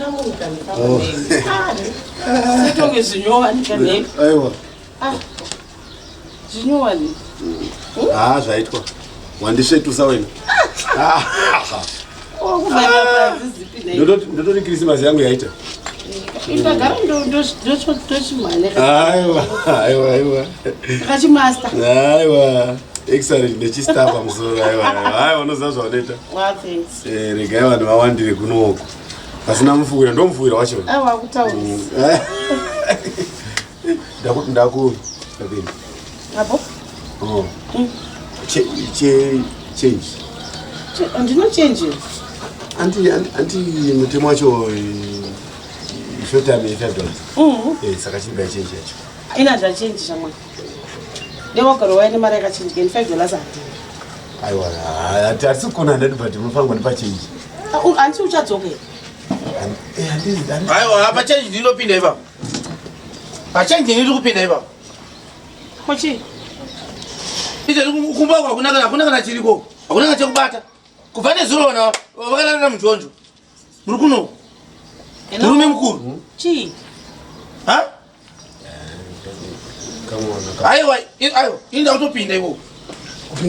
Handina munhu kanifamba oh. neni. Ah, setonge zvinyowani kanei. Aiwa. Ah. Zvinyowani. Ah, zvaitwa. Wandisvetusa wena. Ah. Ah. Ndototi Christmas yangu yaita. Ndagara ndochimhanya. Aiwa, aiwa, aiwa. Kachimaster. Aiwa. Excellent nechistar pamusoro aiwa. Aiwa unoziva zvaunoita. Wow, thanks. Eh, regai vanhu vawandire kunoko. Pasina mufuwira ndomufuwira wacho. Aiwa kutaurisa. Mm. Ndaku ndaku ndakuenda. Apo? Oh. Mm. Che che change. Andina change. Anti anti mutemo wacho eh, short time ye $5. Mhm. Eh, saka chimba change yacho. Ina zva change shamwa. Ndewagara waine mari yakachinjika ini $5 handina. Aiwa, hatisi kukona ndati but munofanira kundipa change. Ah, Hanti uchadzoka here? Eh, handizi. Aiwa, apa change ndinopinda ipapo. Pachange ndiri kupinda ipapo. Kochi. Ite kumba kwa hakuna kana hakuna kana chiriko. Hakuna kana chekubata. Kubva nezuro vana vakarara mujonjo. Muri kuno. Murume mukuru. Chii? Ha? Aiwa, aiwa, inda kutopinda iwo.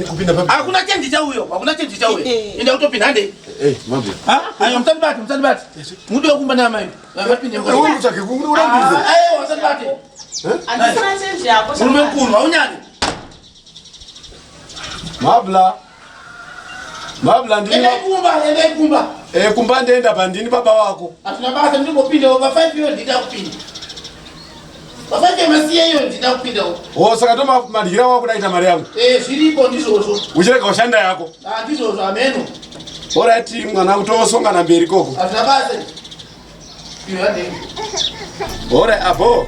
Kupinda papi? Hakuna chenji chauyo, hakuna chenji chauyo. Inda kutopinda hande. Eh, mabu. Ha? Aiwa, musandibate, musandibate. Mudiwa kumba naamai. Vapinde Wewe utsvage urambidze. Aiwa, musandibate. Handisina chenji yako. Murume mukuru, haunyari. Mabla. Mabla ndini. Endai kumba, endai kumba. Eh, kumba ndienda pa ndini baba wako. Hazvina basa ndingopinda pa 5 iyo ndida kupinda. Pa 5 yamasiya iyo ndida kupinda. Oh, saka to madyira wako kudaita mari yangu. Eh, zviripo ndizvozvo. Uchirega kushanda yako. Ah, ndizvozvo ameno. Alright, mwana kutosongana mberi koko. Hazvina basa. Iyo handei. Alright, abo.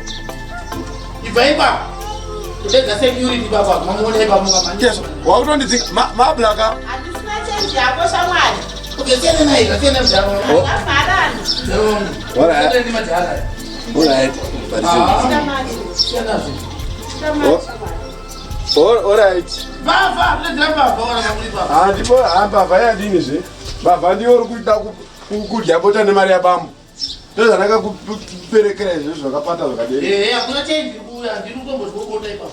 Ibva ipapo. Kudedza security baba, mamuona ipapo mukamhanya. Yes, wakutondidzinga mablaka. Handisina chenji yako shamwari. Okay, siyana naye, siyana mudhara wangu. Zvavharana. Mudhara wangu. Alright. Siyana nemadhara. Alright. Ah. Sina mari. Siyana zve. Sina mari Oh. shamwari. Alright. Mbavha, kudedzera mbavha kana muri mbavha. Ah, ndipo ah, mbavha yadini zve? Mbavha ndiyo uri kuda kudya bota nemari yabambo. Ndozvandakakuperekera izvozvo zvakapata zvakadei. Eh, hakuna change kuuya, ndiri kutombozvokota ipapo.